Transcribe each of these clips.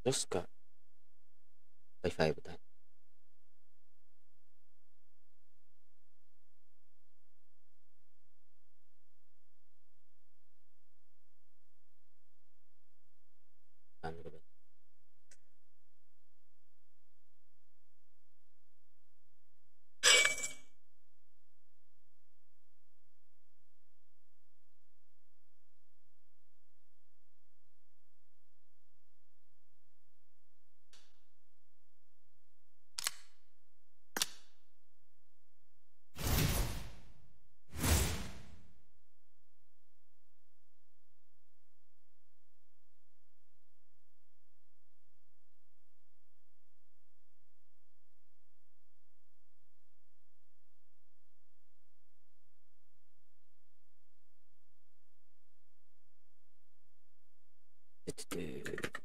Жестко Wi-Fi бытаан.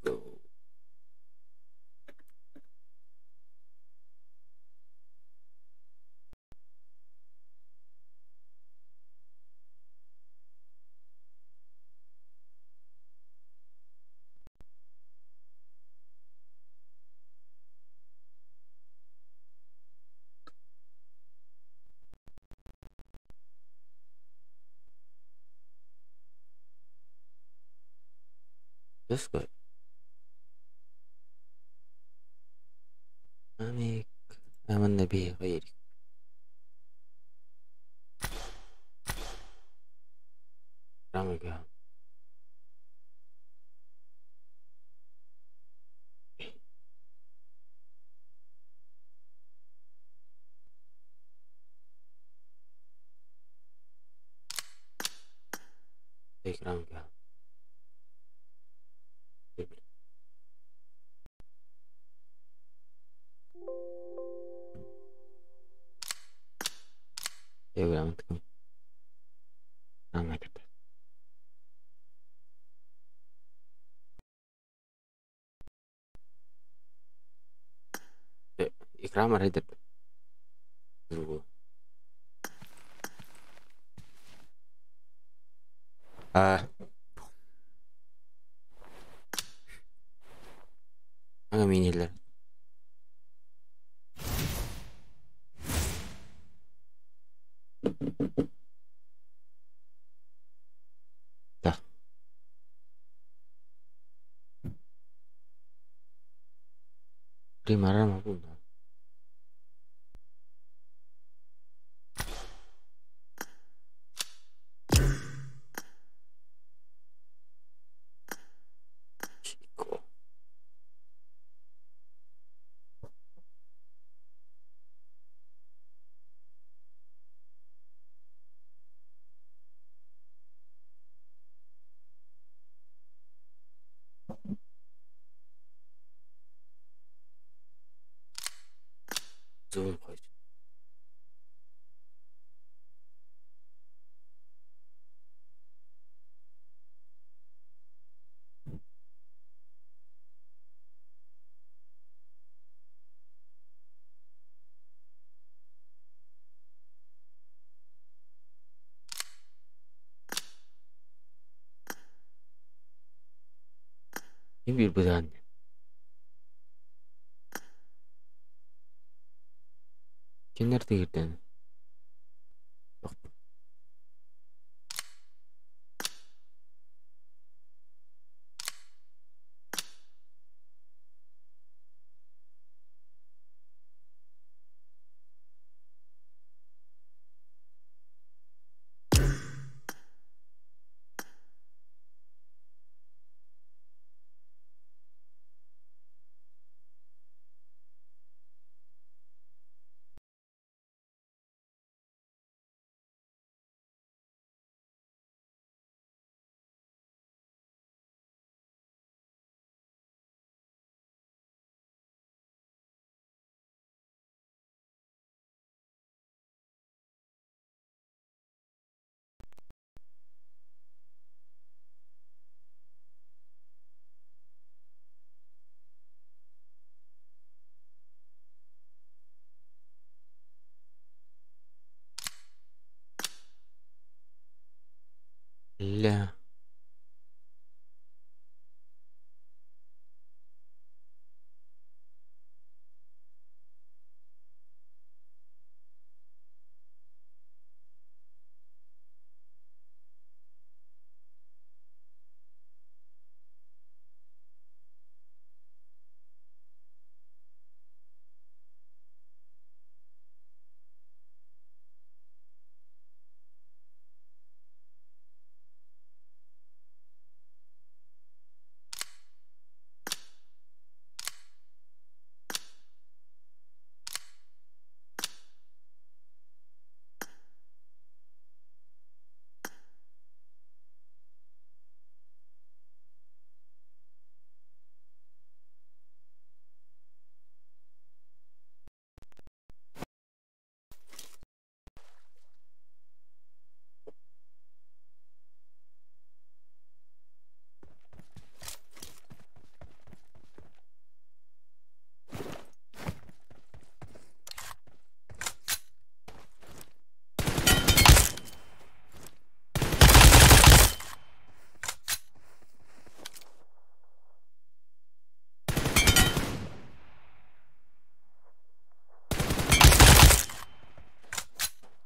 Go. Жестко. أميك آمنا به غيرك. رامك. إكرامك. Seguramente con إكرام ريدر. آه. أنا مين اللي ده Prima rama punta. Chico. Zoom koy. Bir bıdan. Kimler girdi? Yok. لا.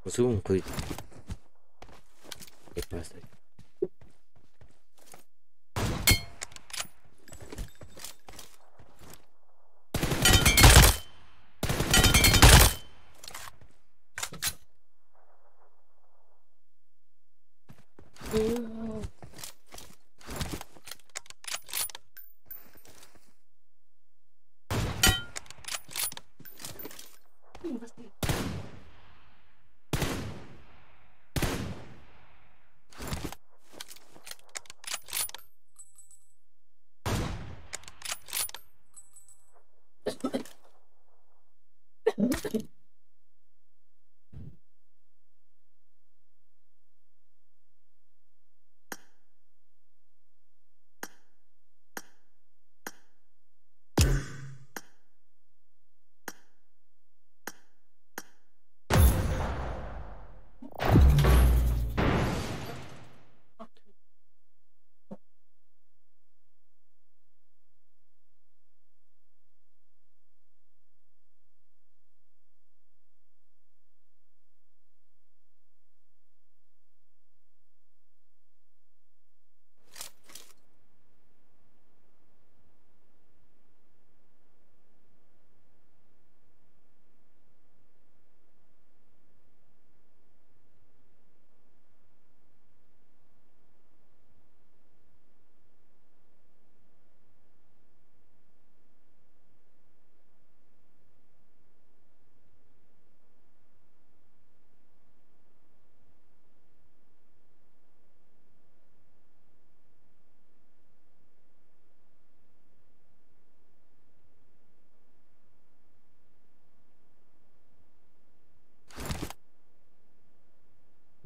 Zoom koy.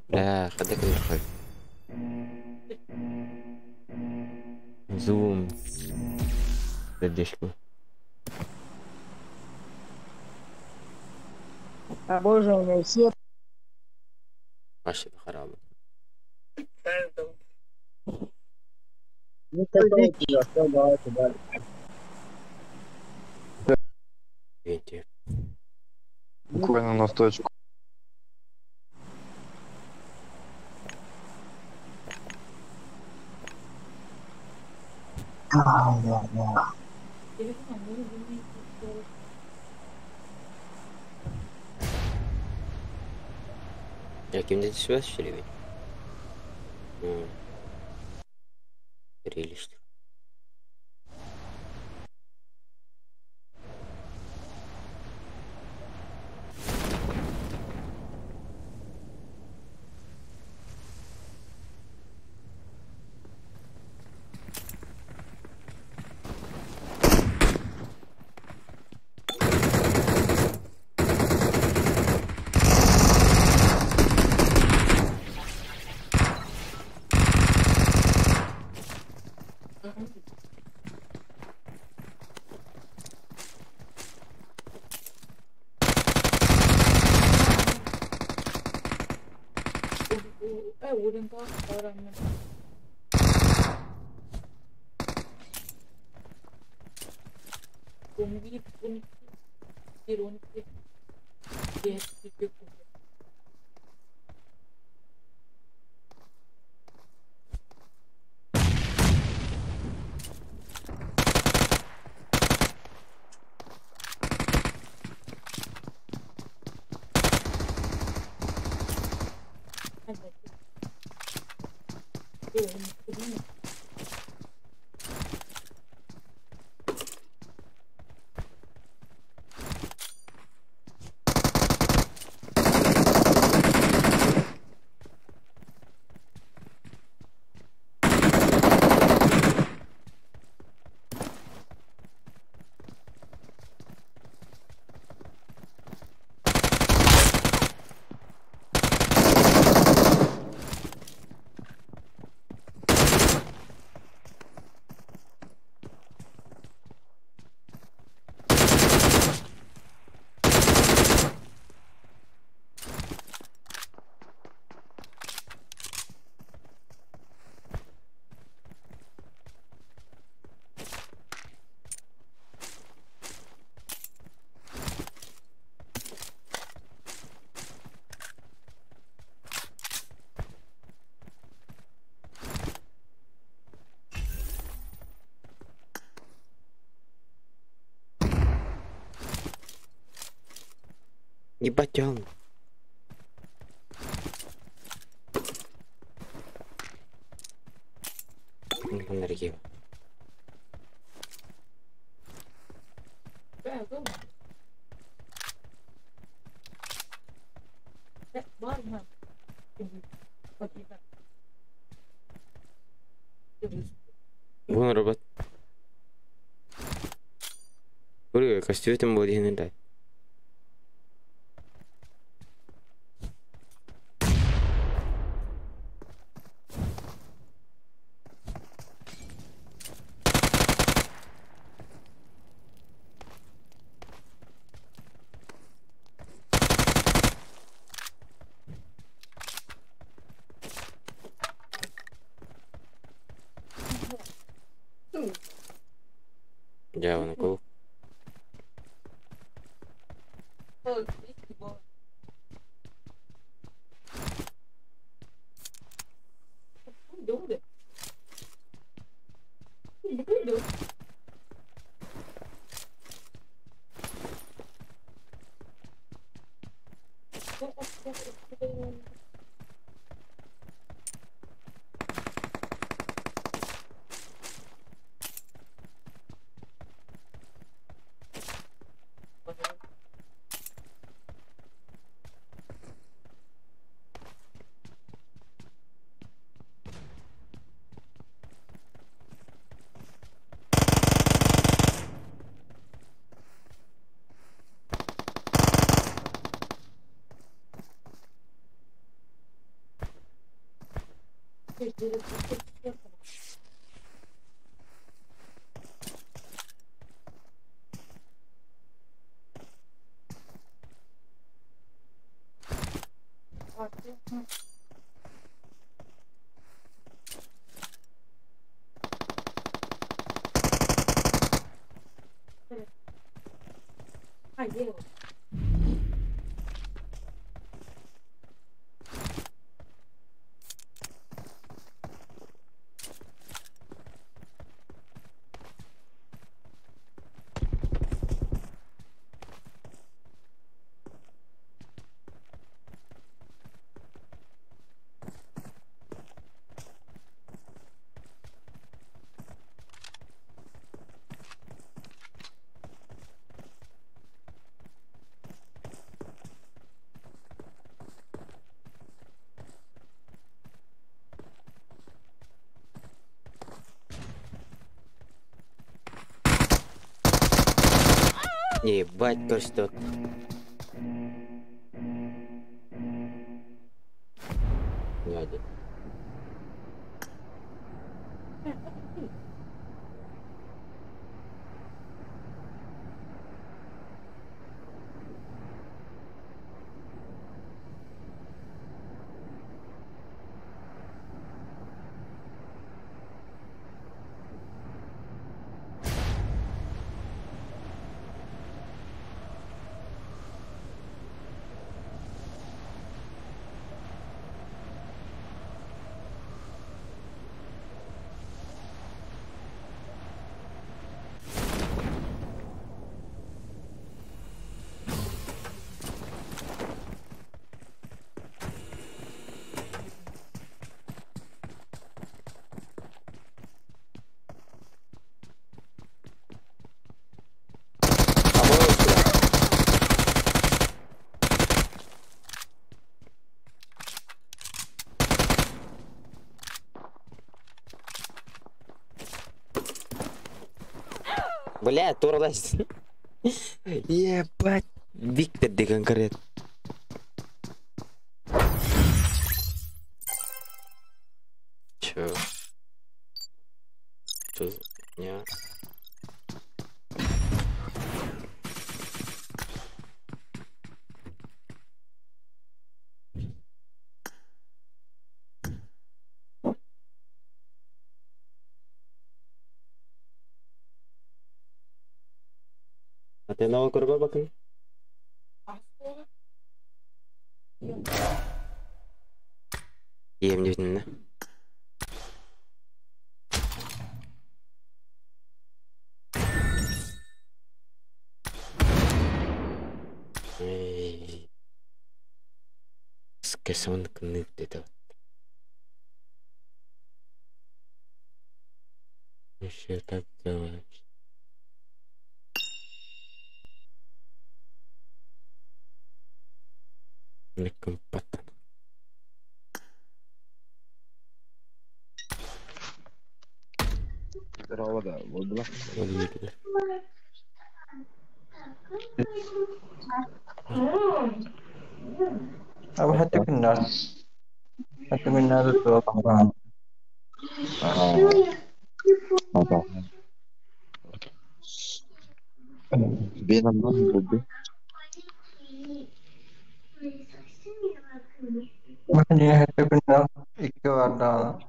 لا خدك الخل زوم بديشكو. А боже, у меня все ماشي خرابة. Видите. Буквально на точку. Я кем-то связь или Релишь. Ебать он. Энергия. Вон робот. Костюм будет дать. Я Ебать, то что. Дядя. Бля, турлась. Ебать. Виктор де конкрет. Чё? Чё за... Не. Atenawa gruba bakın. Yiyelim dinle. Кесонкнык это еще так делаешь. Некомпатан. Здорово, да, буолла. أو حتى كنا حتى كنا طبعا. بين الله. ما حتى كنا إكواردا.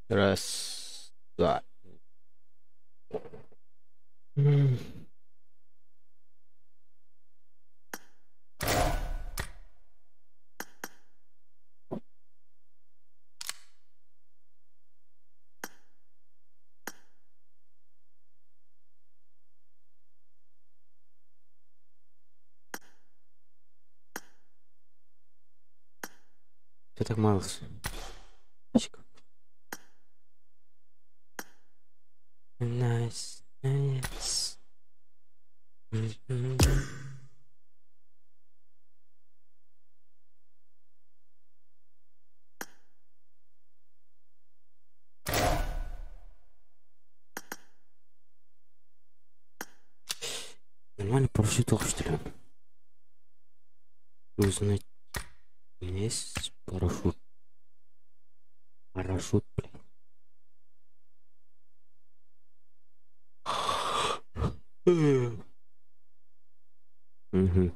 Раз, два. Что так мало? Nice, nice. Нормально парашют, что ли? Узнать. У меня есть парашют. Парашют, блин. Угу.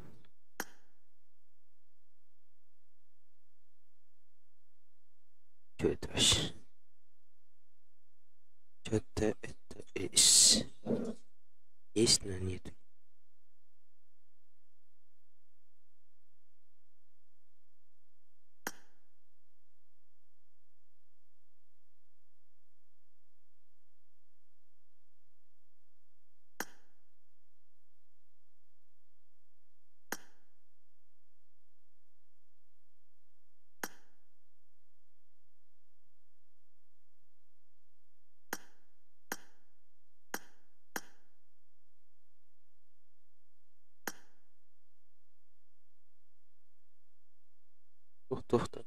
Что это вообще? Что-то это есть. Есть, но нет. Туох-туох.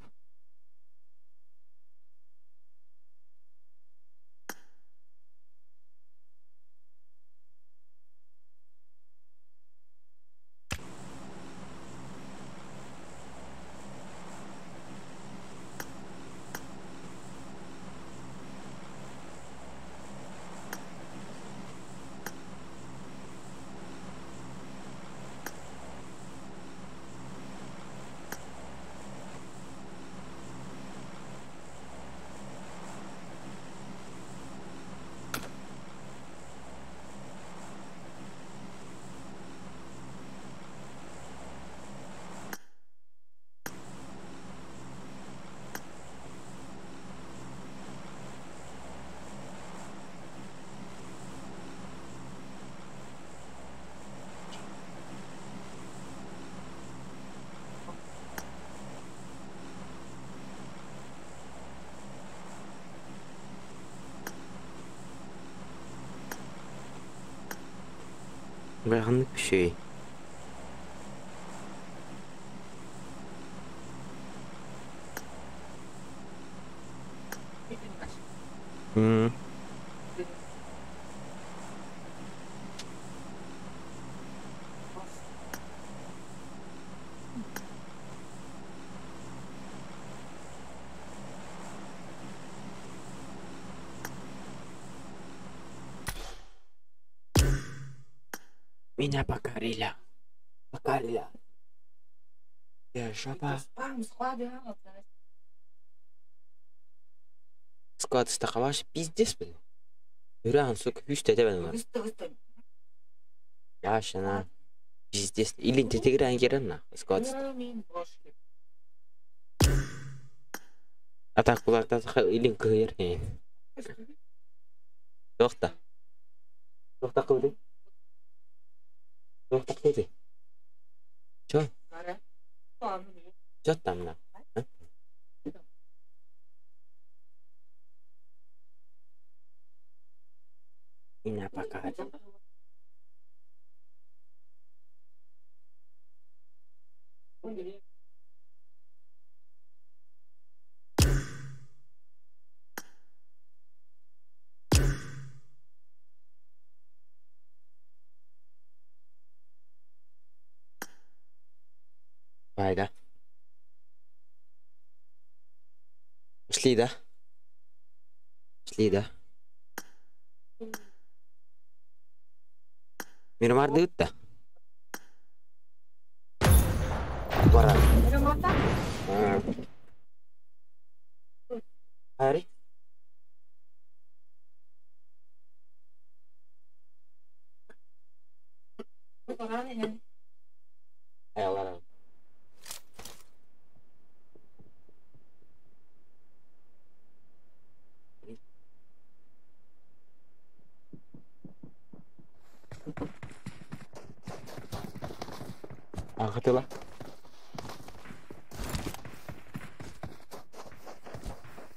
Бля, bir şey. Меня покорили. Покорили. Я жопа. Склад стаховаш пиздец, блин. Юран, сука, үш тәтә бен. Яшына. Пиздец. Или тетегрен керен на. Склад. А так кулакта илин кыйыр. Тохта. Тохта кылды. Тохта кылды. Чё? Чё там на? Меня пока. Давай, да? Ушли, да? Ушли, да? Мирамар дают-то? Пора. Ари?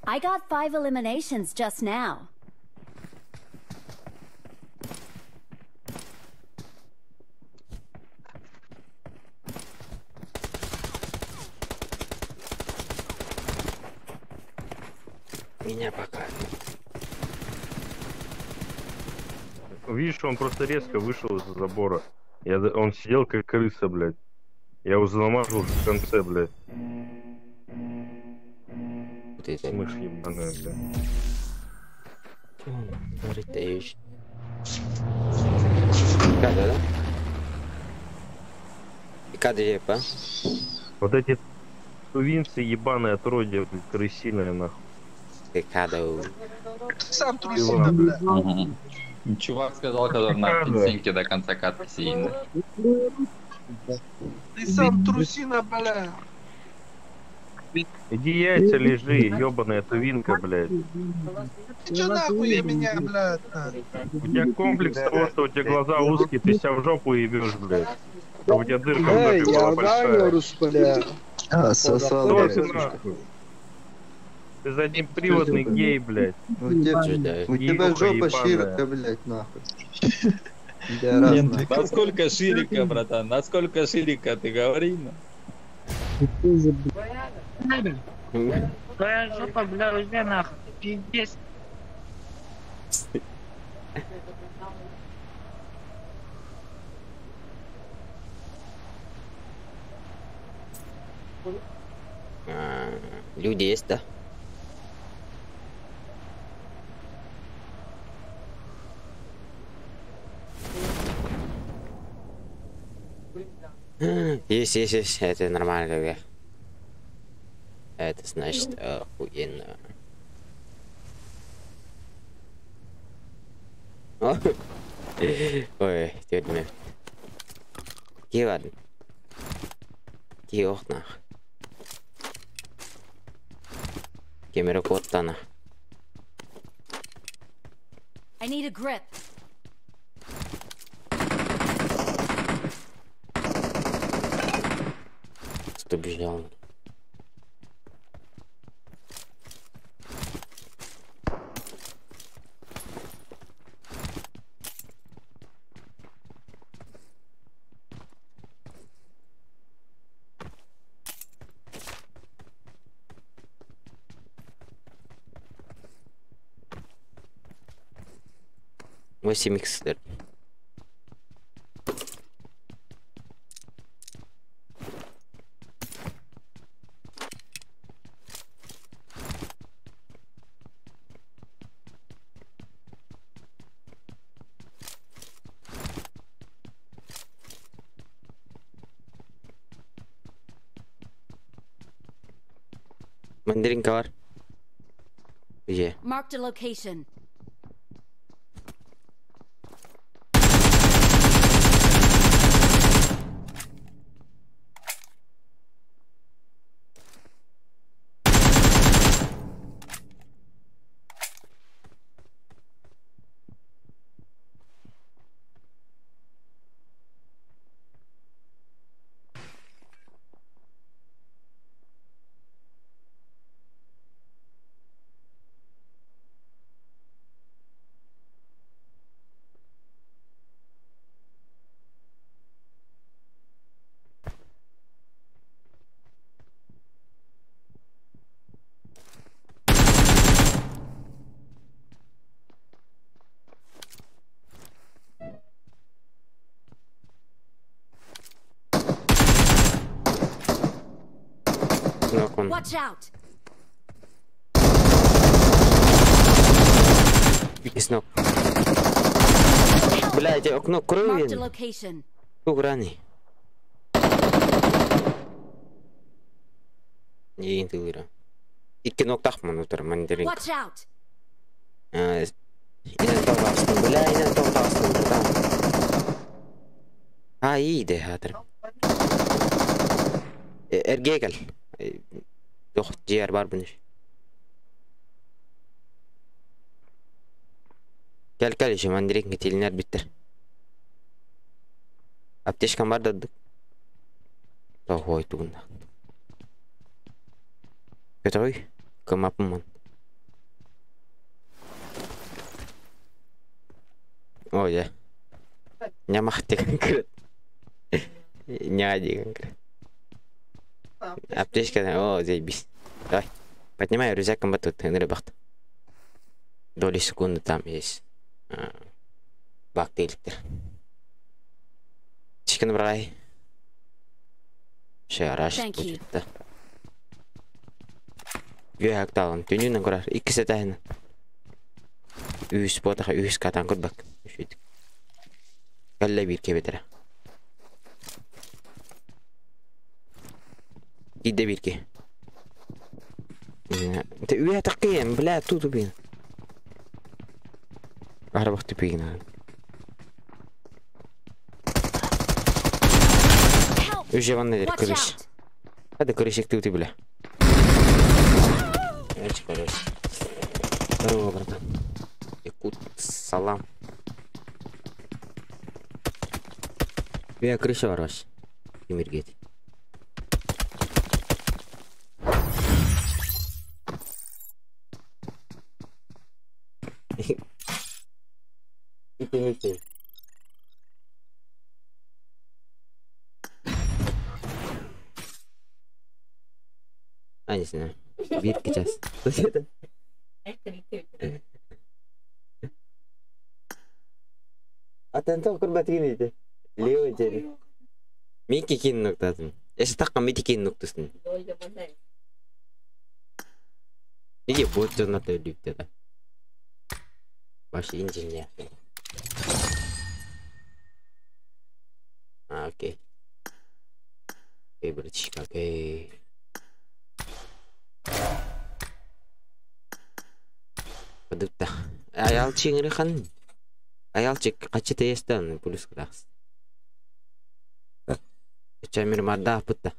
I got 5 eliminations just now. Меня пока. Видишь, он просто резко вышел из-за забора. Он сидел как крыса, блядь. Я его замажу в конце, блядь. Вот это мышь ебаная, блядь. Он говорит, ты да, да? КДП. Вот эти тувинцы ебаные отродья, блядь, крысиные, нахуй. Ты кадау. Сам трусина, блядь. Чувак сказал, когда на пенсинке до конца катки сидит. Ты сам трусина, бля. Иди яйца лежи, ебаная тувинка, блядь. Ты чё нахуй я меня, блядь? У тебя комплекс того, что у тебя глаза узкие, ты себя в жопу ебешь, блядь. А у тебя дырка в жопе была большая. А, сосал, блядь. Ты заднеприводный гей, блядь. У тебя жопа широка, блядь, нахуй. Насколько ширика, братан, насколько ширика, ты говори, ну. Твоя жопа, бля, уже нахуй. Пиздец. Люди есть, да? Есть, есть, есть. Это нормально, тогда. Это значит охуенно. Ой, теперь мне. Киван. Киохнах. Кемеро куоттана. I need a grip. Что бежал? 8 икс. Мандаринка var. Где? Marked a location. Watch out! Снок. Блядь, окно Marked a крови. location. Туграни. Не интеллира. Икки ноктах манутар мандарин. Watch out! Инен тоғастын, бля, инен тоғастын, братан. А, иди, хатыр. Эргегел. Дох, жер бар бұны. Кел, кел, еще мандарин кетелінер биттер. Аптечкам бар дадык. Тохой тугунда. Көтөй, кымапыммын. Ой, я. Нямах деген кірет. Ня деген кірет. Аптечка, о, заебись. Давай. Поднимай рюкзак, тут, бахт. Доли секунды там есть. Бак электр. Чикен брай. Шараш будет, да. Юхакталын, түнүнен көрөр. Иккисе тәһин. Үс ботаха үс катан көрбак. Үшүт. Калла бир кебетер. Иде бирке. Те үйә таққием, бля, туту бин. Арабах тупигин. Уже ванна дер Watch крыш. out! Hadi крышек ты бля. Короче, короче. Здорово, братан. Якут, салам. Я крыша вопрос. Тимиргет. Извините. А, не знаю. Биир час. Атентоо көрбөтүгүн ити. Лео дьэри. Микки кин нуктатын. Эсэ такка мити кин нуктусын. Иди бот дьонно өлүүптэ да. Баш инженер. А, окей. Окей, братишка, окей. Подутта. Аялчиңри хан. Аялчик качы тестен плюс кадахс. Чамир марда путта.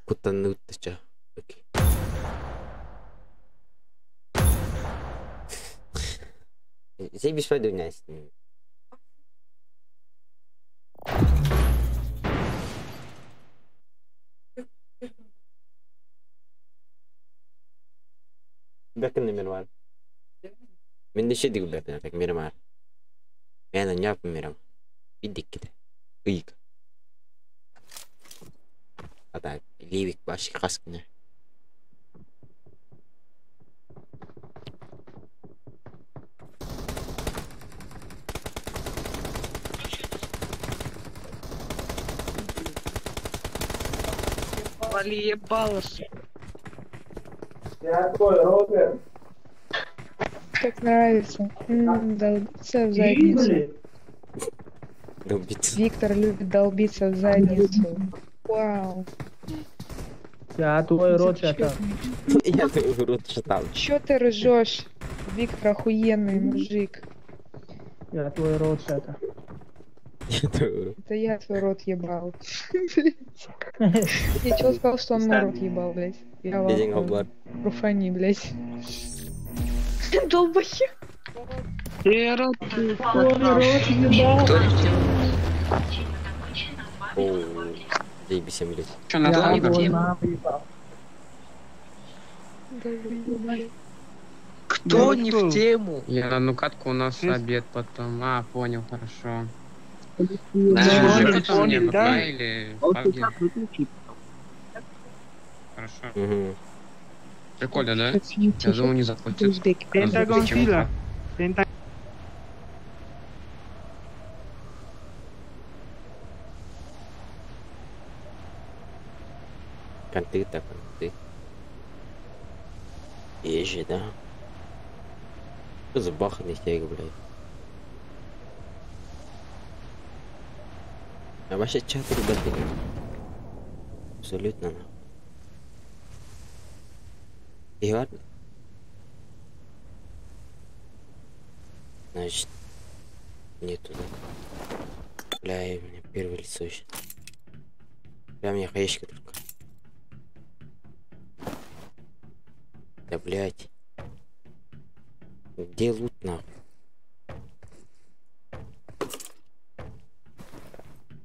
Куттан нутта. Окей. Заебись пойду Настя. Бәкін номер бар. Мен де шедик бәкін так мирам бар. Мен не мирам. Идик ките. Ыйк. А так, ливик баши каскыны. Вали ебало, сука. Как нравится. Долбиться в задницу. Долбиться. Виктор любит долбиться в задницу. Вау. Я твой рот шатал. Я твой рот шатал. Чё ты ржешь? Виктор охуенный мужик. Я твой рот шатал. Я твой рот. Это я твой рот ебал. Я чё сказал, что он мой рот ебал, блядь. Я вам. Руфани, блядь. Долбоеб. Ты рот рот ебал. О, заебись, блядь. Чё, на Я не твой маму ебал. Кто не в тему? Я на одну катку, у нас обед потом. А, понял, хорошо. Да, Уже потом мне понял, ВК да? или PUBG? Хорошо. Угу. Прикольно, да? Я думаю, не заплатят. Узбеки. Пентагон Зачем? сила. Пентагон. Конты так, конты. Езжи, да? Что за баханный тег, блядь? А вообще чат, ребята, нет. Абсолютно нахуй. И ладно. Значит, нету, да? Бля, у меня первое лицо еще. Бля, у меня хаешка только. Да, блядь. Где лут, нахуй?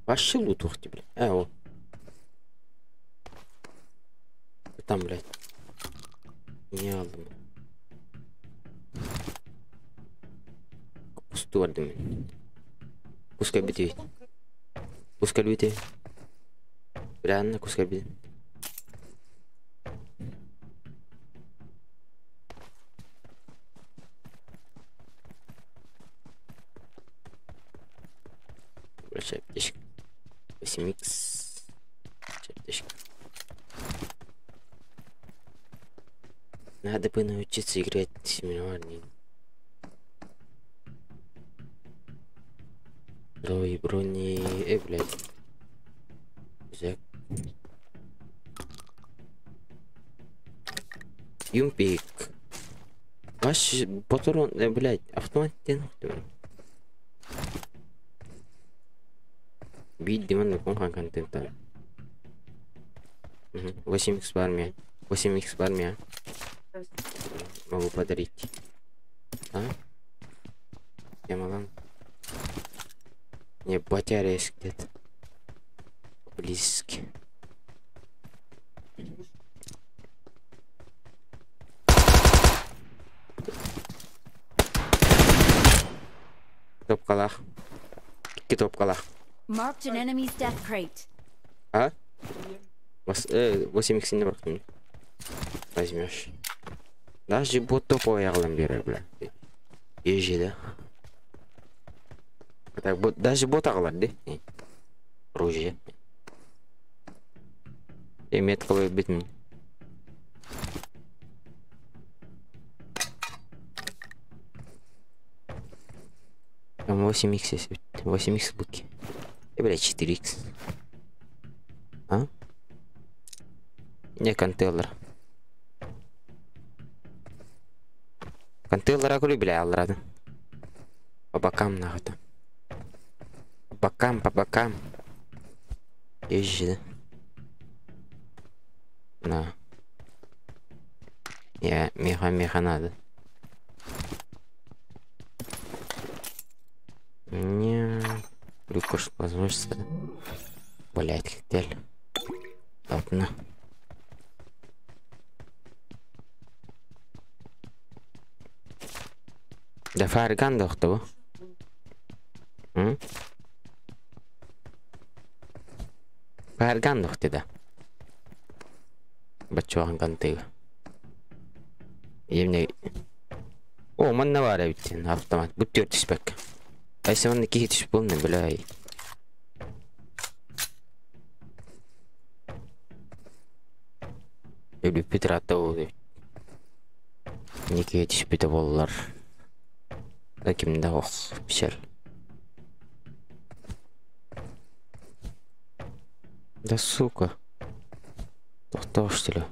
Вообще лут, ух ты, блядь. А, о. Там, блядь. Не алдым. Пусту алдым. Пускай бити. Пускай бити. Бля, на кускай бити. Большая аптечка. 8х. Аптечка. Надо бы научиться играть семинарный. Брони, брони, блядь. Зак. Юмпик. Ваш патрон, блядь, автомат тен. Бить демон на контента. 8х в армии. 8х в армии. Могу подарить. А? Я могу. Не, батя есть где-то. Близко. Топкалах. Топкалах. Marked an enemy's death crate. А? 8 икс не брахтым. Возьмешь. Даже бот топовый аҕалан биэрэр, бля. Ежи, да? Так, бот, даже бот аҕалар, ди. Оружие. Метка бит. Там 8 икс есть. 8 икс будки. И, бля, 4 икс. А? Не контейлер. Контейлер акулю, бля, алрады. По бокам нахуй там. По бокам, по бокам. Езжи, да? На. Я меха надо. Не. Люкаш возможность. Блять, коктейль. Ладно. Да фарган дохту. Фарган дохты да. Бачуан кантыга. Емне. О, манна бар эбит автомат. Бут төрт түспәк. Айсы манна кихи түшүп болны, бля. Өлүп Петр ол. Неке түшүп боллар. Да кимде ох, пишер. Да сука. Тохтоо что ли?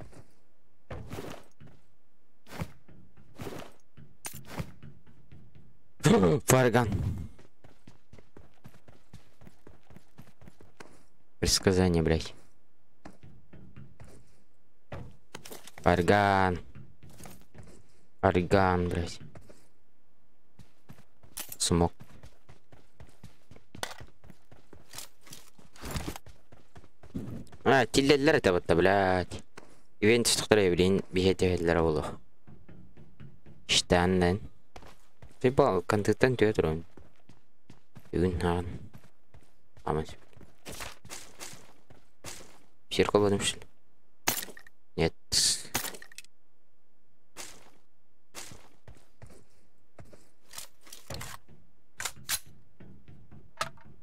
Фарган. Предсказание, блядь. Фарган. Фарган, блядь. Смог. А, тиллелер это вот, блядь. Ивент структура, блин, бихетелер олу. Штаннен. Ты бал, контентен түйе Бүгін аған. Аман. Зеркало болдым что ли? Нет.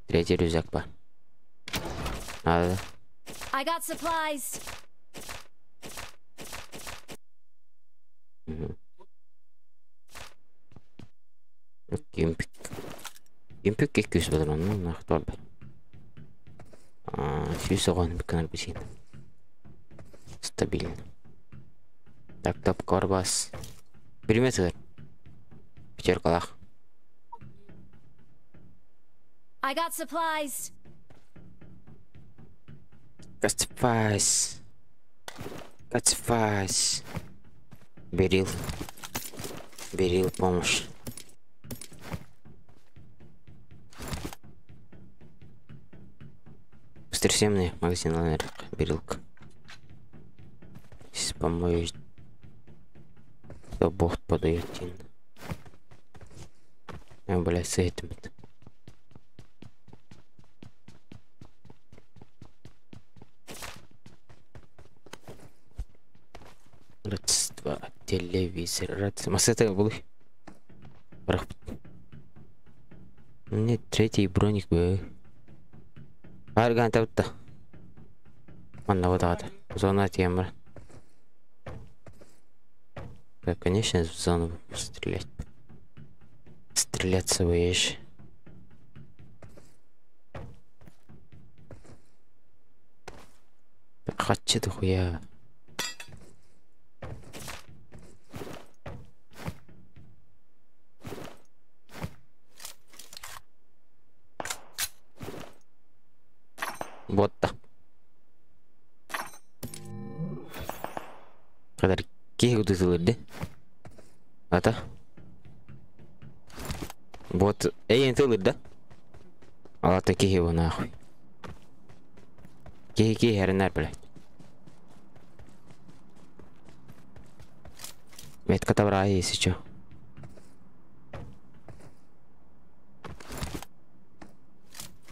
Третий рюкзак па. Надо. I got supplies. Угу. Кемпик. Кемпик 200 патрон, нахуй торба. 100 биканар бисин. Стабильно. Так, топ корбас. Переметр. Пятеркалах. I got supplies. Got supplies. Got supplies. Берил. Берил помощь. Быстросъемный магазин наверх. Берилка. Сейчас помою. Да бог подает. А, блядь, с этим. Родство, телевизор, родство. Масса был. Мне третий броник бы. Арган таутта. Манна вот это. Зона темра. Да, конечно, в зону стрелять. Стреляться выешь. Так хочу дохуя. Вот так. Kadar киһи кутутулар Ата. Вот, эй, тылыр да? Алата киһи его нахуй. Киһи киһи хәренәр, блядь. Метка табра, если чё.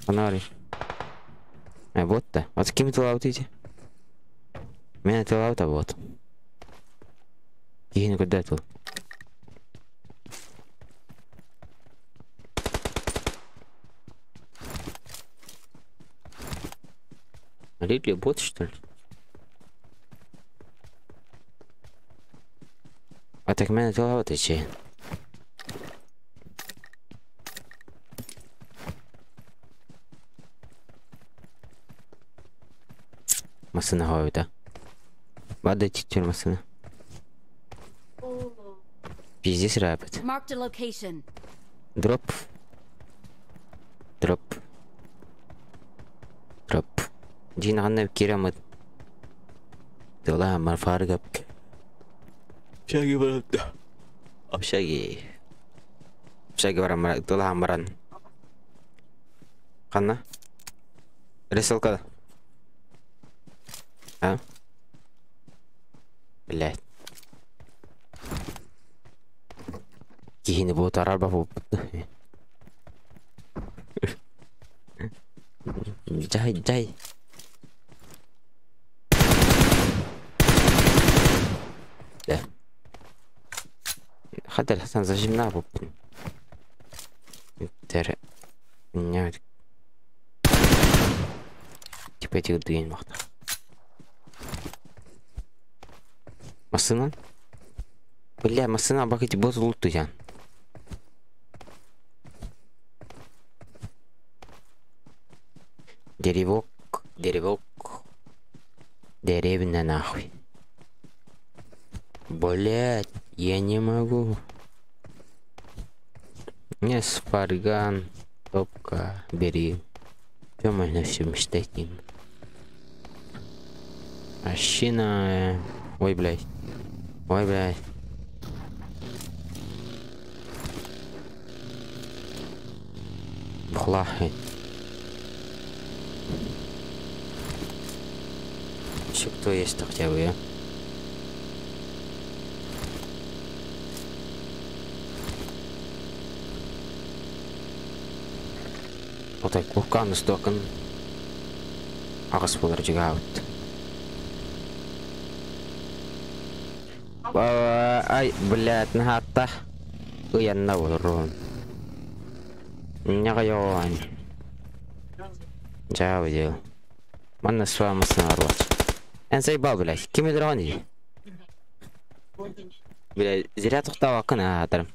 Фонари. А вот да. Вот кем это лаутите? Мен атылаабыта вот. Киһини көрдөт ол. Ридли бот, что ли? А так мен атылаабыта че. Масына хойда. Бада тиктер масына. Пиздец рапит. Marked a location. Дроп. Дроп. Дроп. Дин ганна кирамыт. Дола марфаргап. Общаги барапта. Общаги. Общаги барам дола маран. Канна? Ресалка. А? Блять. Кихини бу тарар ба Жай, жай. Да. Хадar Хасан зажимна бу. Тер. Нет. Типа этих дыин махта. Масына? Бля, масына бакыт бот лутуян. Деревок, деревок. Деревня нахуй. Блять, я не могу. Не спарган, топка, бери. Все можно все мечтать им. Ащина. Ой, блядь. Ой, блядь. Бхлахи. Еще кто есть-то хотя бы, я? Отай куркан стокын. Ағыс болар жигаут. Ай, блядь, нахатта. Уянна болор. Няга йоан. Жау дел. Манна с вами снарвать. Эн заебал, блядь. Ким дрон? Бля, зря тухтава кына атарым.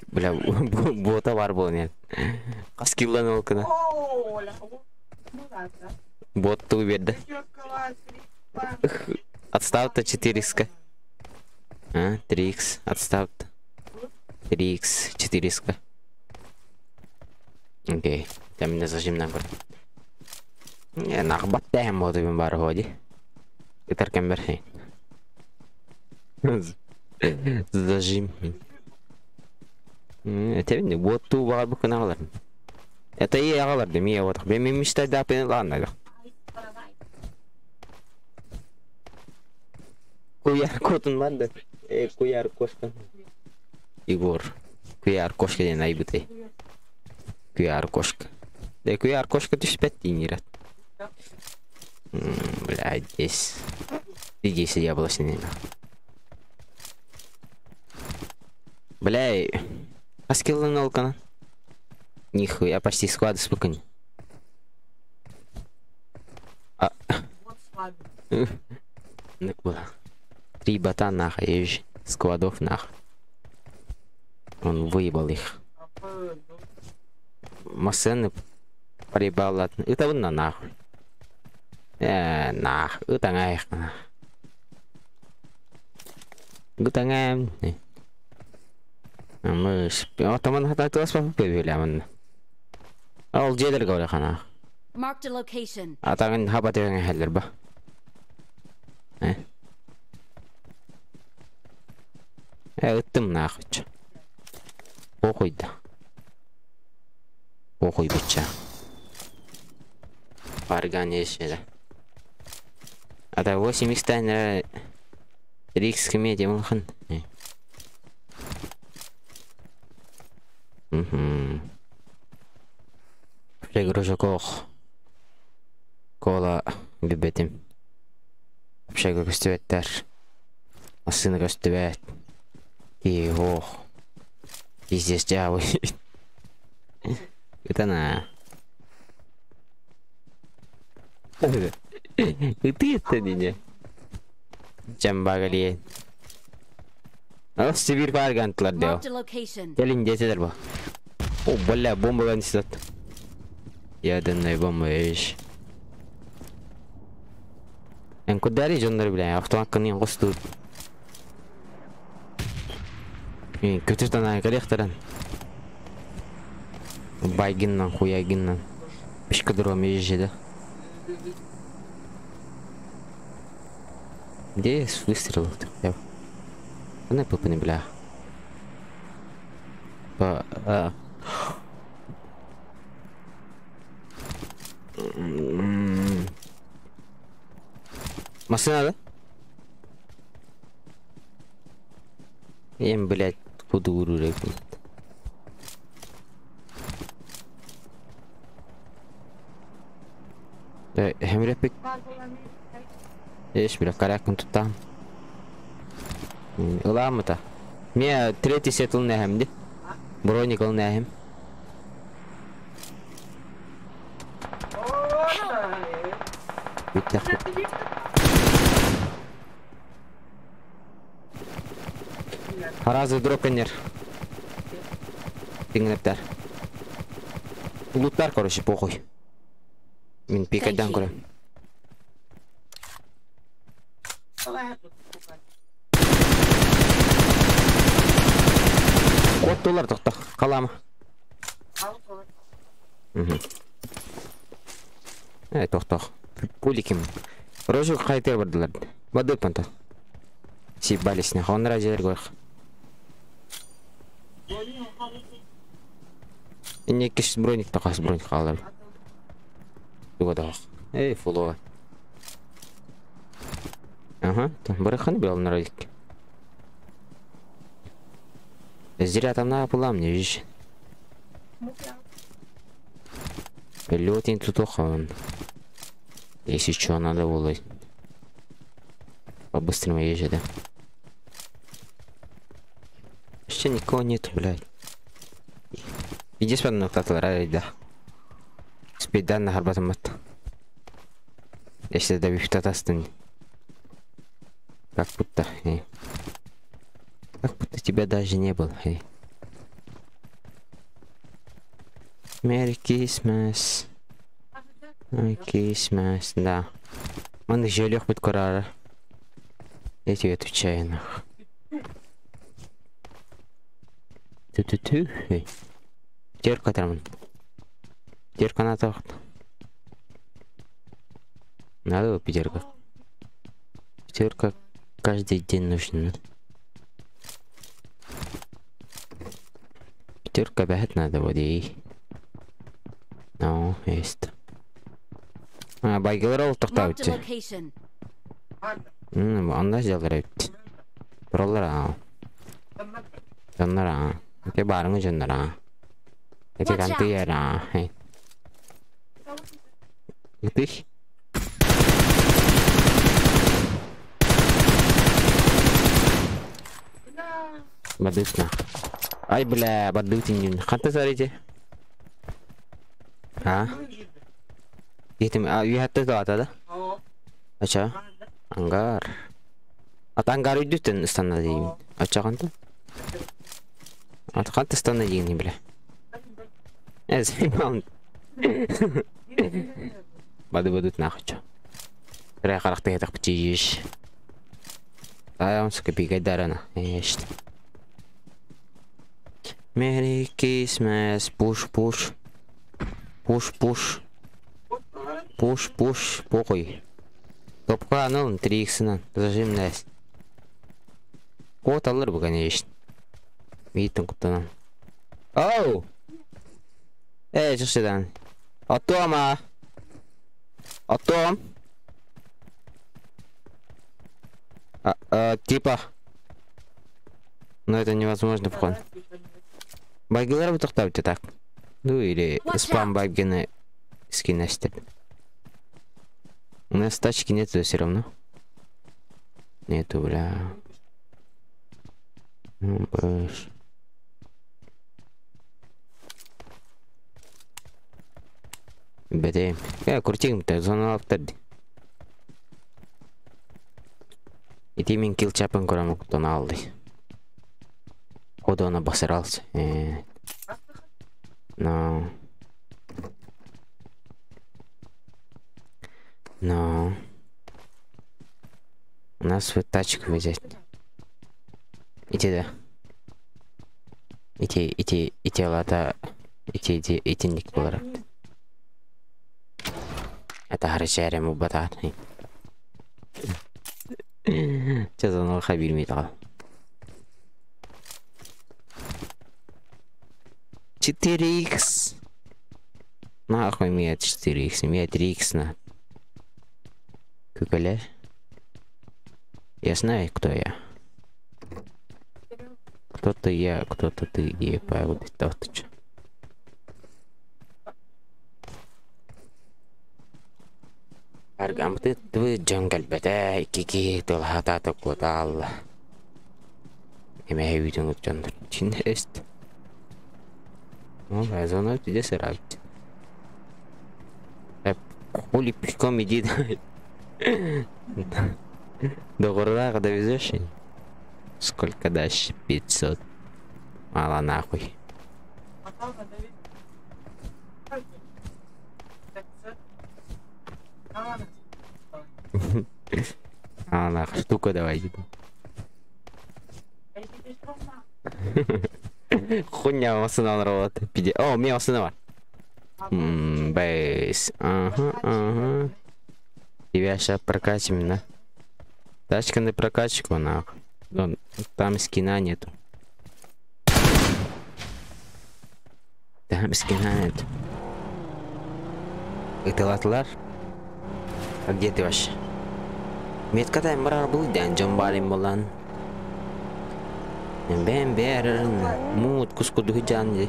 Бля, бота бар был нет. Каскиллан ол кына. Бот ту берді. Отстав-то 4х. А, 3х, отстав-то. 3х, 4х. Окей, там меня зажим на город. Не, нахбат тәм боты бин бар ходи. Итар кембер. Зажим. Это не вот ту бар бу кыналар. Это и агалар деми я вот. Бен мечтай да пен ладно. Куяр котун банда. Куяр кошка. Егор. Куяр кошка ден айбыты. Куяр кошка. Да куяр кошка түшпәт дейін. Бля, здесь. Здесь я была с ними. Бля, а скилл на алкана? Нихуя, почти склады спокойно. А. Ну куда? 3 бота нахуй, складов нах. Он выебал их. Масены проебал. Это вон на нахуй. Нах, это нах. Это нах. Мыш. Атаман хата тас па пебелямын. Ал жедер говоря хана. Marked a location. Атагын хаба деген хәлләр ба. Ыттым нахуй. Похуй да. Похуй бича. Парган ешеді. Ата 8 х 3х кеме демылхын. Угу. Пригружакох. Кола бибетим. Общага көстүбэттэр. Массыына көстүбэт. Киһи суох. Пиздец дьаабы. Ытана. Ытыыттан ини. Чамбагалиен. Ол Сибирь баар гантылар дeo. Marked a location. Кэлин диэтилэр бу. О, бля, бомба несет. Ядерная бомба, видишь. Эн кудари дьоннор бля, автомат костуут. Көтөр танаа кэлиэхтэрэн. Байгиннан, хуягиннан. Пешкадром езжи, да? Где с выстрелов-то? Я... Она пыпаны, бля. По... А... Машина, да? Эм, блядь, куда урурек? Хемрепик. Еш, бля, корякын туттам. Ыламыта. Мне третий сет ылнэхэм ди. Броник ылнэхэм. Бүттэх. Разы дропенер. Тиңнептер. Луттар, короче, похуй. Мин пикайдан көрөм. Кот тохта. Қалама. Э, тохтох. Пуликим. Рожу қайтер бардылар. Бады панта. Сибались на хонра жер горх. Не киш броник тақас броник қалар. Туга Эй, фулова. Ага, барыхан бил на ролик. Зря там на пулам не видишь. Лётин тут он. Если что, надо было по-быстрому езжать, да? Вообще никого нету, блядь. Иди сюда, на да. Спидан на харбатамат. Если добив татастын. Как будто, эй. Как будто тебя даже не было, эй. Merry Christmas. Merry Christmas, да. Он еще лег будет курара. Я тебе отвечаю, нах. Ту-ту-ту. Терка там. Терка на тохт. Надо пятерка. Пятерка каждый день нужна. Пятерка бегать надо, вот и. Ну, есть. А, байгылар ол Marked a тоқтауты. location. Анда жалар өтті. Пролар а. Жоннар а. Эте барыңы жоннар а. Эте Watch канты out. яр а. Ты? Бадытна. Ай, бля, бадытин. Қанта сарите? А? Етім, а, үйәтті да да? Ача? Ангар. Ат ангар үйдүттен станна деймін. Ача қанта? Ат қанта станна деймін, бля. Э, заебал. Бады бадыт нахуй чё. Рай қарақты етақ бітеш. Ай, сука, бегай дарана. Ешт. Merry Christmas. Push, push. Push, push. Push, push. Похуй. Топка аныл 3x-ынан. Зажим нәс. Кот алыр bu, конечно. Витін құттанам. Оу! Эй, шықшыдан. Атом, а! Атом! А, а, типа. Но это невозможно, походу. Багилар бы тоқтап так. Ну или спам багины скинестер. У нас тачки нет все равно. Нету, бля. Ну, бэш. Бэтэ. Крутим-то, зона автор. Ити мин килл чапын көрөм оттон алды. Ходу он обосрался. Но. Но. У нас вот тачку взять. Иди да. Ити, ити, ити лата. Ити, ити, итинник болар. Это харачарем убатар. Чазан хабир металл. 4х. Нахуй мне 4х, мне 3х на. Куколе. Я знаю, кто я. Кто-то я, кто-то ты, и вот это вот чё. Аргамты твы джангал бәтә кики тылхата токутал. Эме үйдүн өтчөндür. Чинест. Ну, зона тебе сырать. Хули пешком иди. До города довезешь? Сколько дашь? 500. Мало нахуй. А, нахуй, штуку давай. Хуйня, масына работа. О, у меня масына бар. Бейс. Ага, ага. Тебя сейчас прокатим, да? Тачка на прокачку, нахуй. Там скина нету. Там скина нету. Это латлар? А где ты вообще? Метка там брар был, дян джамбарим булан. Бэм бэр, мут куску духжан.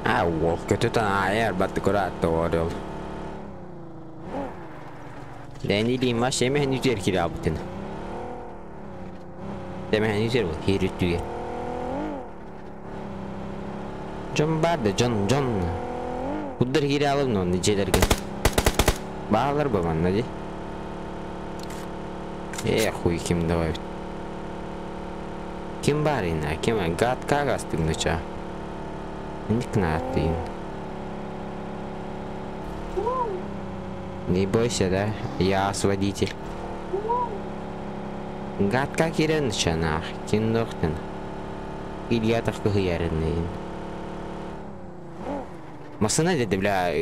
А, волк, это аэр, бат курат, орел. Лени лима шеме хнүтер кирабытын. Деме хнүтер бу, хирүтүге. Джон барды, Джон, Джон. Куддар кире алып, но нечелерге. Бағалар ба манна ди. Хуй ким давай. Ким бар ина, ким гад кагастым ныча. Ник на ты. Не бойся, да? Я освободитель. Гад как ирен нах, киндохтен. Илья так кухярен. Масына dedi бля,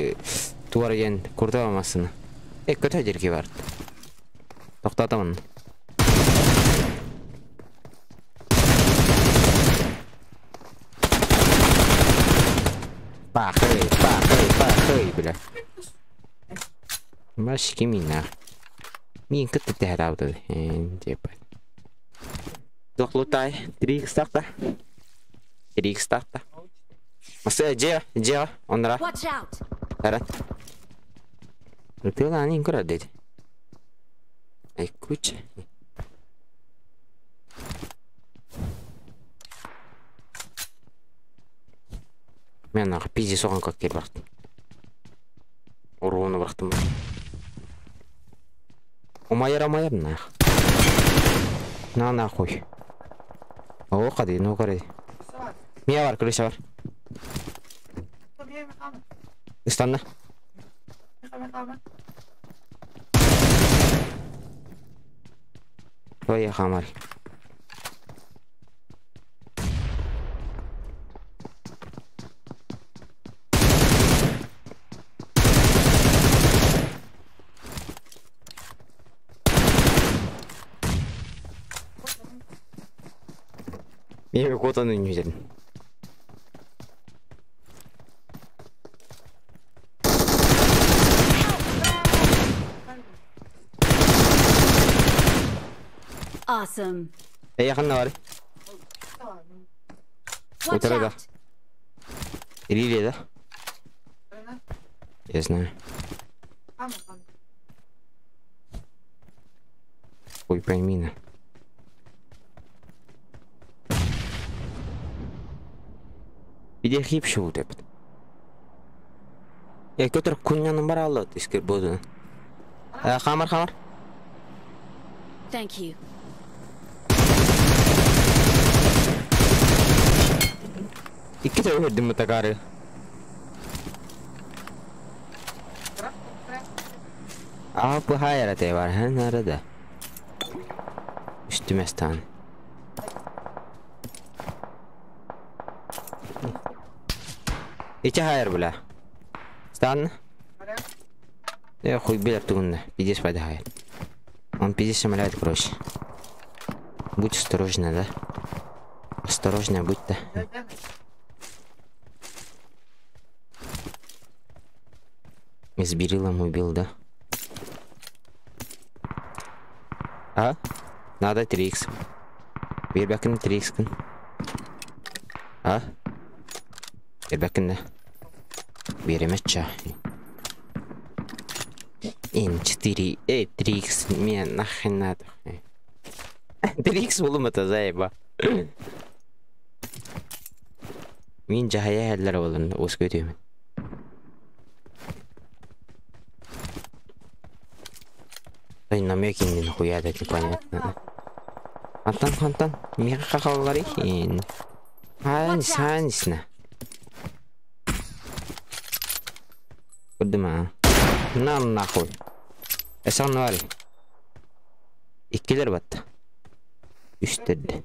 туар ген куртава масына. Көтө жерге барды. Токтатамын. Пахай, пахай, пахай, бля. Маш кимина. Мин кытты тәһәр Типа. Доклутай, 3 старта. 3 старта. Масы, же, же, онра. Тара. Ты ла не кура деди. Ай куча. Мен нах пизди соған как кел бақтым. Уруны бақтым. Умайыр, умайыр нах. На нахуй. О, қади, ну қарай. Мия бар, крыша бар. Ыстанна. Твоя хамар. Мен котаны не взяли. Awesome. Эй, ханна бар. Watch out. Рили, да? Я знаю. Хуй пойми на. Видеохип шоу деп. Я көтөр куннянын бар алды искер боду. Хамар хамар. Thank you. Икки төгүрдүм мутакары. А bu hayır var ha nerede? Üstüme stan. İki hayır bile. Stan. Я хуй билер тугунна. Пиздец пойда hayır. Он пиздец шамаляет, короче. Будь осторожна, да? Осторожно будь да. С берилом убил, да? А? Надо 3х. Бербәкін 3х кін. А? Бербәкін Береметча. М4, 3х, мне нахрен надо. 3х болым это заеба. Мин жахая әлләр болын, ос көтөмін. Ай, намеки не нахуя это непонятно. Антон, Антон, меха хахаларихин. Ханис, ханис на. Кудыма. На нахуй. Эсан вари. Иккилер батты. Үстерди.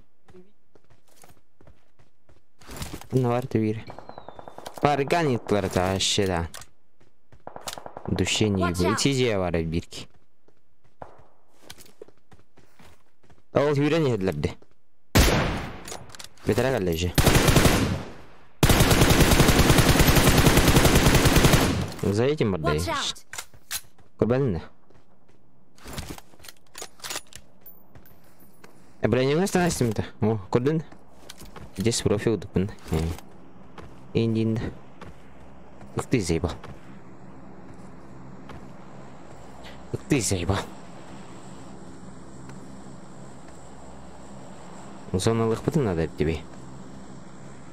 Бұны бар бир. Парганитлар та да. Душение Watch out. Итиже бар бирки. Ол хүрен едлерди. Бетере келди За этим Watch бардай. out! Көрбәдін да? Бля, не остановись-то. О, көрдің? Здесь профиль удобен. Индин. Ух ты, заебал. Ух ты, заебал. Зона лыхпыты надо тебе.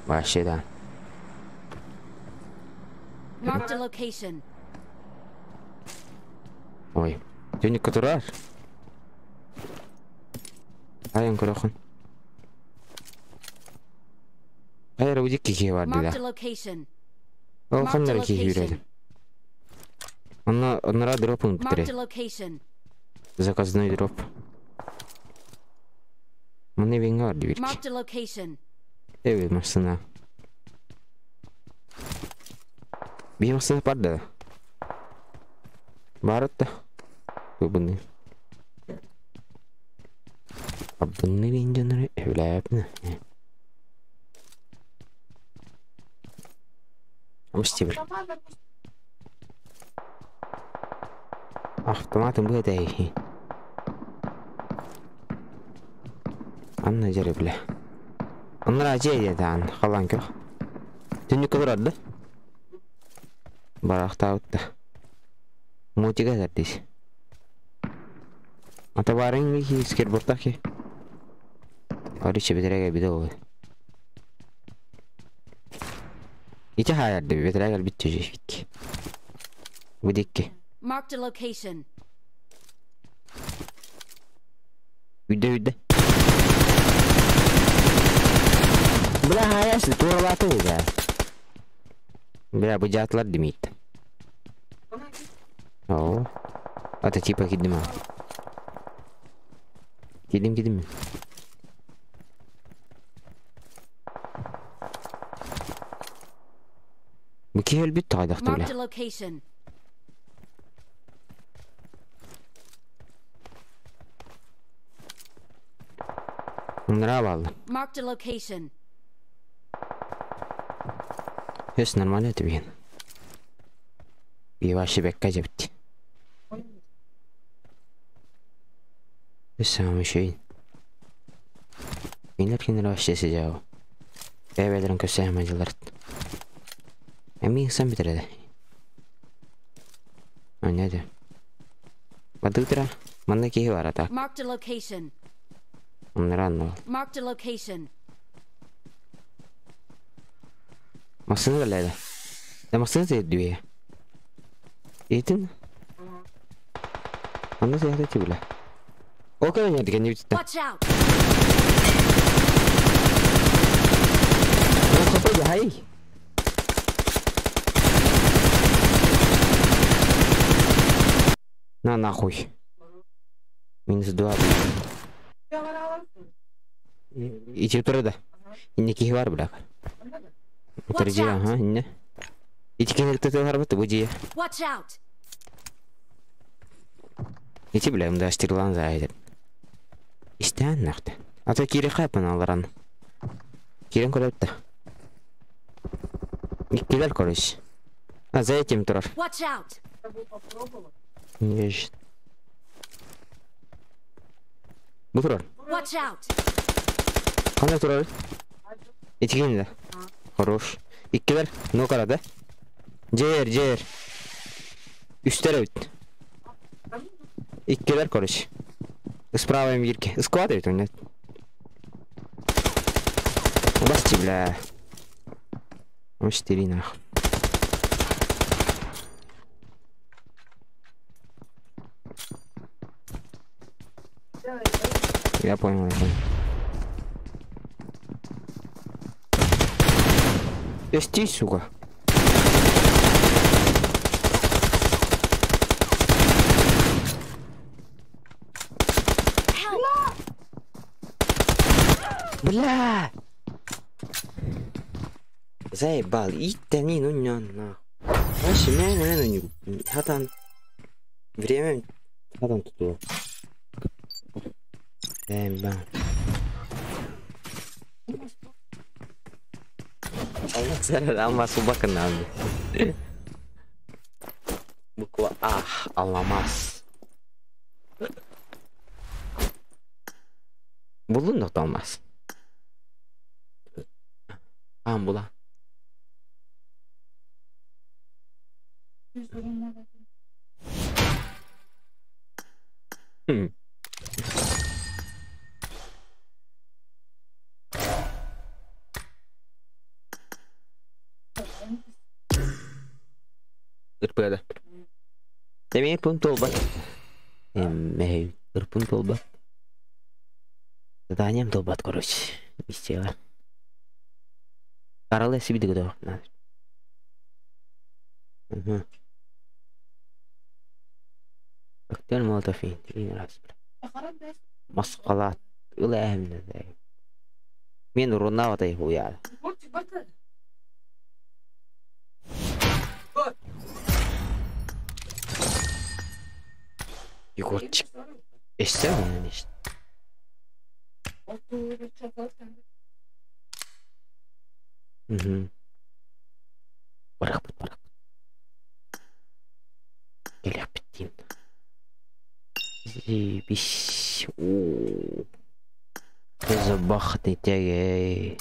Вообще, да. Marked a location. Ой. Тюник которар. Айын көрөкүн. Айыр удик кихи бар Marked дида. a location. Ол Marked a кандай кихи location. жүрөдү. Онна оннора дропун Marked битире. a location. Заказной дроп. Муны бенге бар дибирки. Marked a location. Evet машина. Bir машина бар да. Бар да. Бұны. Абдыны бенженері evләпні. Амстибір. Автоматым бұл әдәй. Анна жері біле. Оннар ажы деді ан қалан көх. Түнні көбір Барақта ұтты. Мутига дәрдес. Ата барың ки скейтбордта ки. Короче, бетереге биде ол. Ити хаярды бетереге битти жешик. Будикки. Marked a location. Үйде үйде. Бля хаясы туралаты да. Бля бу жатлар демейт. О. Ата типа кидим а. Кидим кидим. Бу кел бит тайдакты бля. Marked a location. Мындыра балды. Marked a location. Өс нормально это бен. И вообще бекка жепти. Өс сам еще. Кинер кинер вообще сидел. Бәбәләрен көсә мәҗләрт. Ә мин сам бетерде. Аня де. Бадытыра. Манна киһи бар ата. Marked a location. Оннаран Marked a location. Массыына кэллэ. Да массыына тиэрдүө. Иитин? Анна тиэрдэ тибилэ. Ол кэлэн ярды кэнни бүтүттэ. Watch out! Ол хапа хай. На нахуй. Минус 2. Ити турда. Инне киһи бар бля. Watch Утаржи, out! ага, инне. Ити киһи тытыл харбыт бу дии. Watch out! Ити бля, мда штирлан за Истән нахты. Ата кире кайпан аларан. Кирен көрөттө. Иккилер короче. А за этим турар. Watch out! Еш. Бу турар. Watch out! Кандай турар? Этигин да. Хорош. Иккилер ну карада. Жер, жер. Үстер өт. Иккилер короче. Справа мирки. Склад это нет. Басти, бля. Ну, 4 нахуй. Я понял, я понял. Эсти, сука. Help! Бля! Заебал. Иттани, ну не нахуй. Вообще, меня, не... Хатан. Время... Хатан тут. Заебал. Allah zarar almaz bakın abi. Буква А аламас. Bulun da olmaz. Tamam bula. Hı. Ырпыада. Демек пункт толбат. Эммей, ырпын толбат. Заданием толбат, короче. Истела. Каралы себе догадал. Угу. Коктейль Молотов и раз. Масқалат. Үләмді. Мен урунаватай хуяды. Егорчик. Эссе оны нешт. Угу. Барах бит, барах. Келек биттин. Заебись. О. Забахты теге.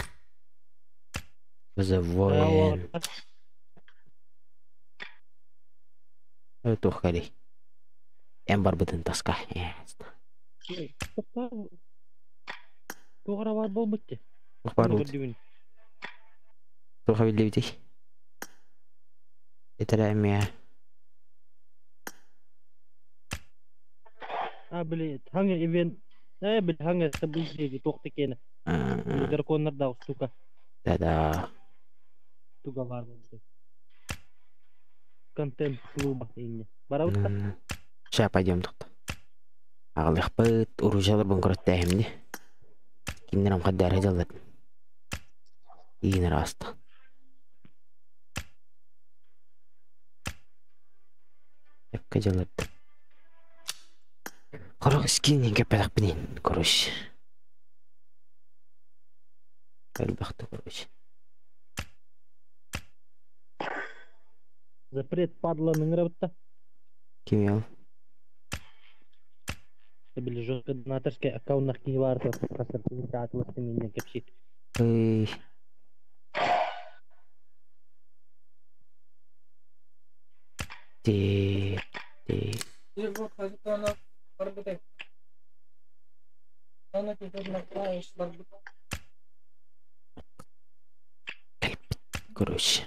Завоен. Тухали. Эм бар бытын таска. Туғара бар бол бітті. Бар бут. Туха билди. Этер эме. А, били, хаңы ивент. Э, били, хаңы событие тоқты кені. Драконнар да штука. Да-да. Туга бар болды. Контент клуба инне. Бара бутта. Ща пойдем тут. Ағылық уружалар бұн көрөтті әмді. Кимнер амқаддар жалат. Игинер аста. Эпке жалат. Хорох скин кепедак бинин, короче. Әлбәхті, короче. Запрет падла ныңыра бутта. Ким ял? Били жестко донаторский аккаунт кии бар минне кепшит. Эй. Те. Короче.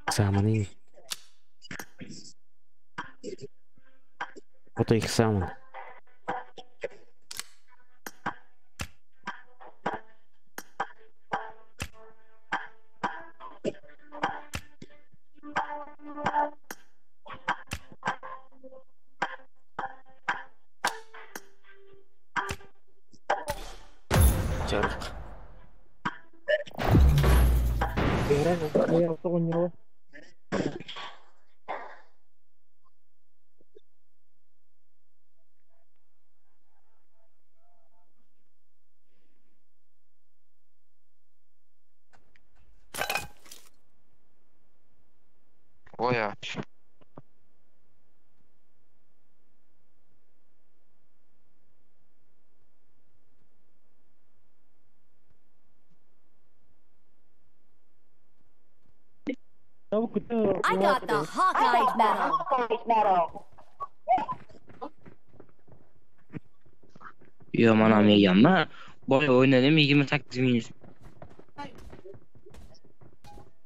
Экзамены. Вот экзамен. Чарык. Ой, а. I got the Hawkeye medal. Yo, mana yeganman. Boya o'ynadim, 28 minus.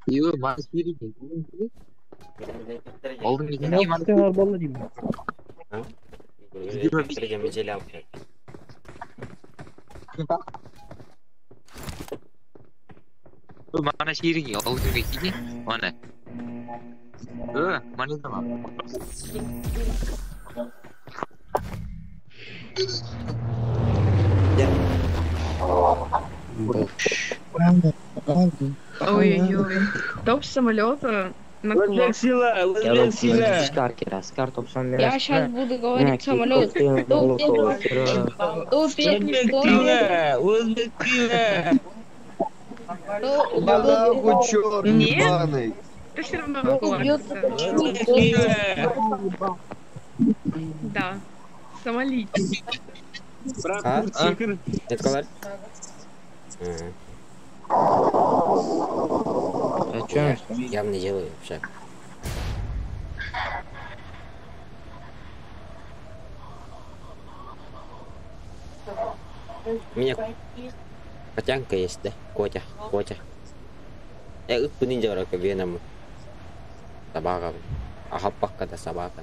Yo'q, mana shu Oldin Bolla deyman. Mana sheriging oldinga keling, mana. Mana nima? Ой-ой-ой. Топ самолета на кулак. Я сейчас буду говорить самолет. Нет, ты все равно на кулак. Да, сомалийцы. А? Это колор? Я не делаю вообще. У меня котянка есть, да? Котя, котя. Я ниндзя веном. Собака. Ага, пока да собака.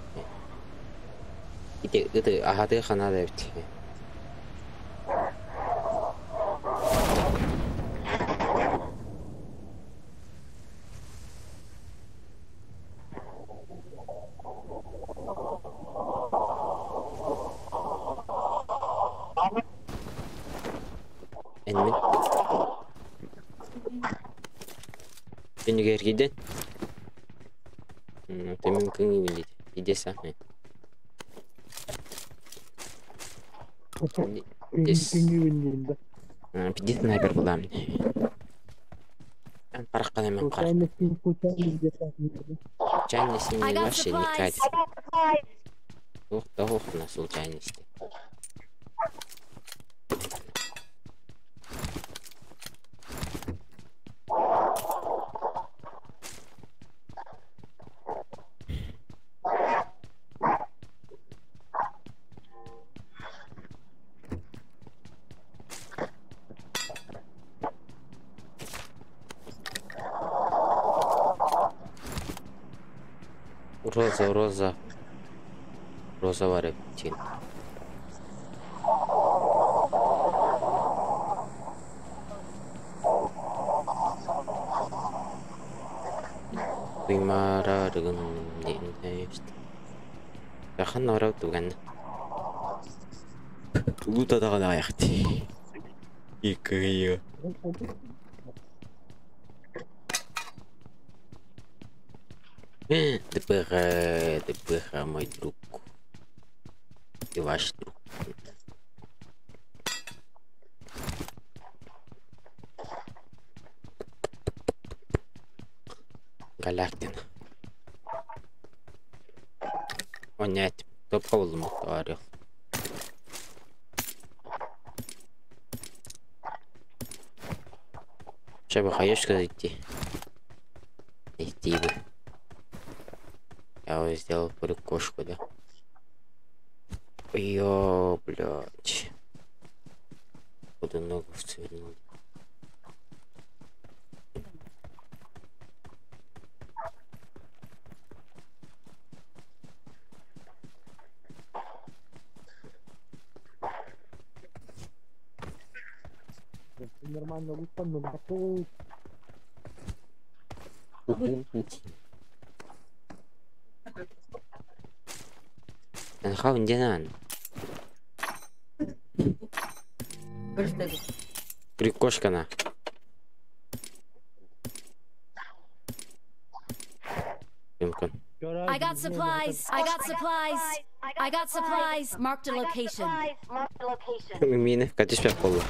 Это, ага, ты хана да. Энмин. Төнүгэр киден. Төмін күңі біледі. Идеса. Пиди снайпер буламын. Параққан емен қар. Случайность I не got вообще не supplies. катит. Ох, да ох, на случайности. Роза, роза. Роза рептин. Туймара рыгын Яхан орав туган. Тугутадаган аяхти. Иккыйы. ДПХ, ДПХ, мой друг. И ваш друг. Галактина. О нет, топка булдум орел. Че бы хаешка зайти? Идти бы. Я вот сделал прикошку, да? Ё, блядь. Куда ногу свернул? Нормально лупану, готов. Нахав динан. Прикошка на. I got supplies. I got supplies. I got supplies. Marked a location. Мина, катишь полу.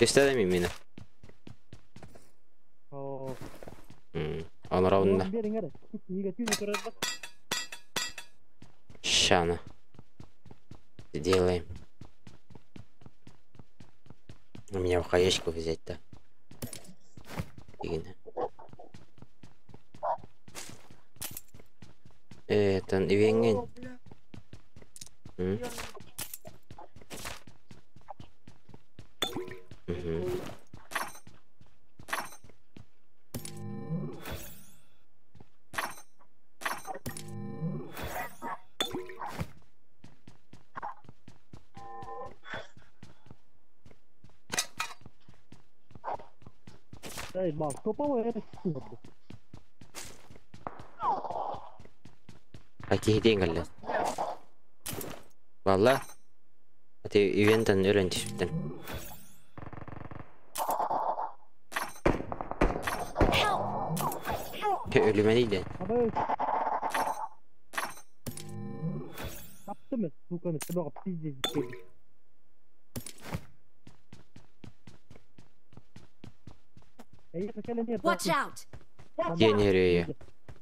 Gösteremeyim yine. Onlar onda. Ща. Сделаем. У меня в хаешку взять-то. Это ивенген. Какие деньги? Валла. А ты ивентен öğrenmiştin. Ölüme değil de. Watch out! Yeni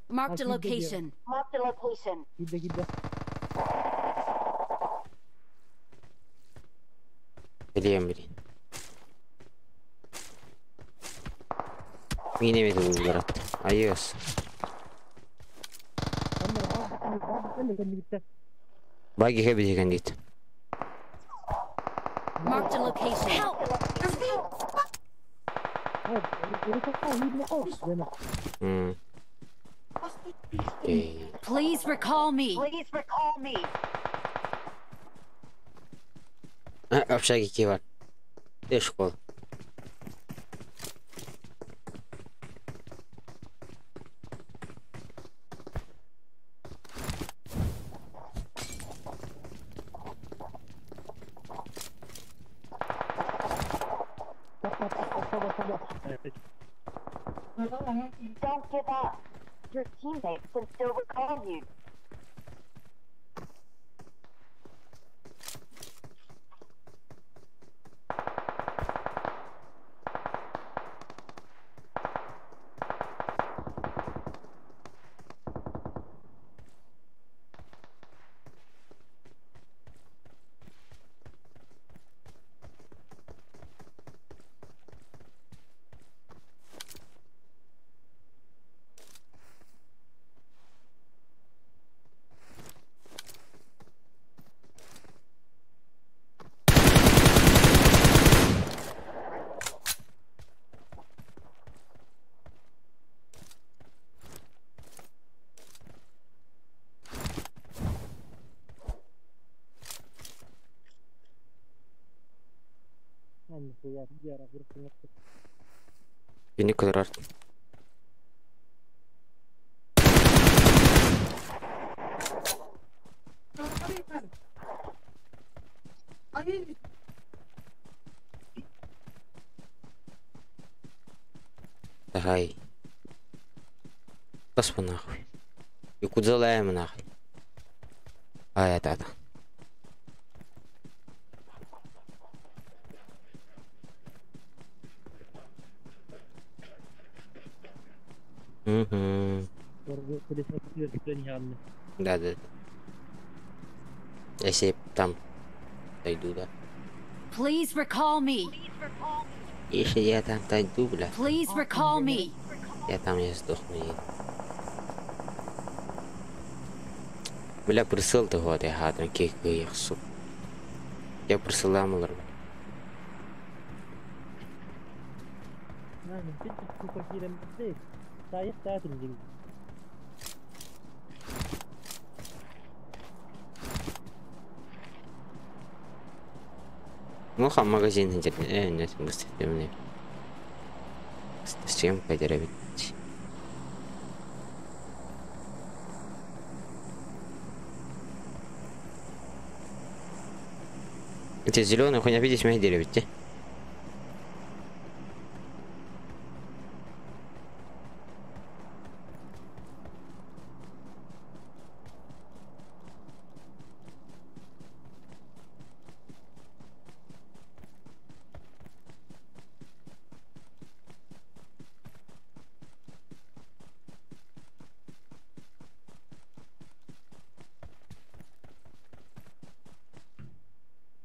Marked a location. Marked a location. Biliyorum bileyim. Yine mi buldular attı? Ayıyoruz. Bak yıkabilecek git. Marked a location. Help! Please recall me. Please recall me. Общаги кивар. Ты школа. Don't give up. Your teammates can still recall you. Beni kadar. Давай. Господи нахуй. И куда лаем нахуй? А это. Угу. Да, да. Если там дойду, да. Please recall me. Если я там дойду, бля, Please recall me. я там не сдохну. Бля, присыл ты вот, я хатым кек суп. Я присылам олар. Ну, хам магазин нет, быстро мне. С чем потерять? Эти зеленые хуйня видишь, меня дерево,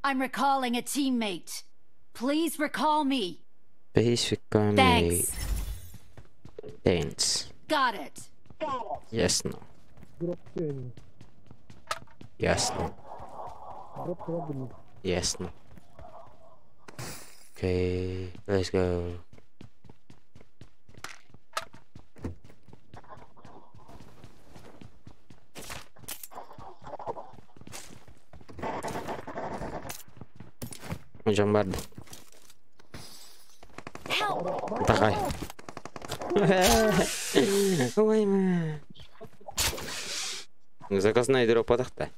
I'm recalling a teammate. Please recall me. Please recall me. Thanks. Thanks. Got it. Ясно. Ясно. Ясно. Okay, let's go. Hocam vardı. Давай. Ой, ма. Заказной дроп подахта.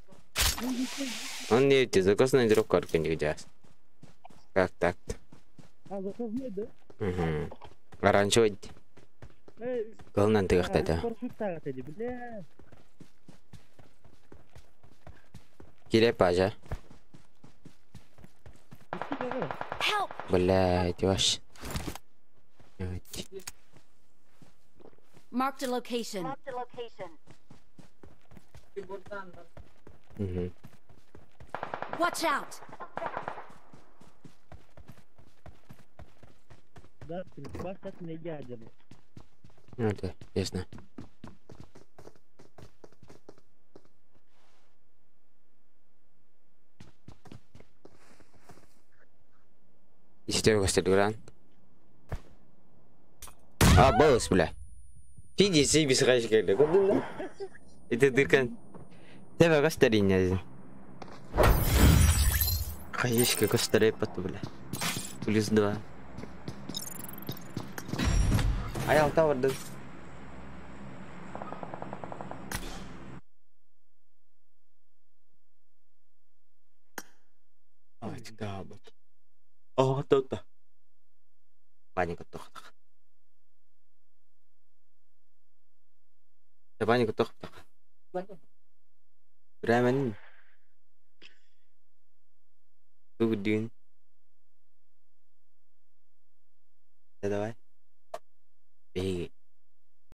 Он не эти заказной дроп карты нигде. Как так-то? А, заказной, да? Угу. Оранжевый. Главное, ты как-то да. Кирепажа. Блядь, вообще. Marked a location. Угу. Watch out. Да, ядерный. Ну да, ясно. Истерика Телеграм. А, босс, бля. Фиди, си без хачка, бля. Это дырка. Давай, костарин, Хаешка, костарей потом, бля. Плюс 2. А я алтавр, да. Oh, tota. Паника тохтах. Паника тохтах. Времен. Тугдин. Давай. Беги.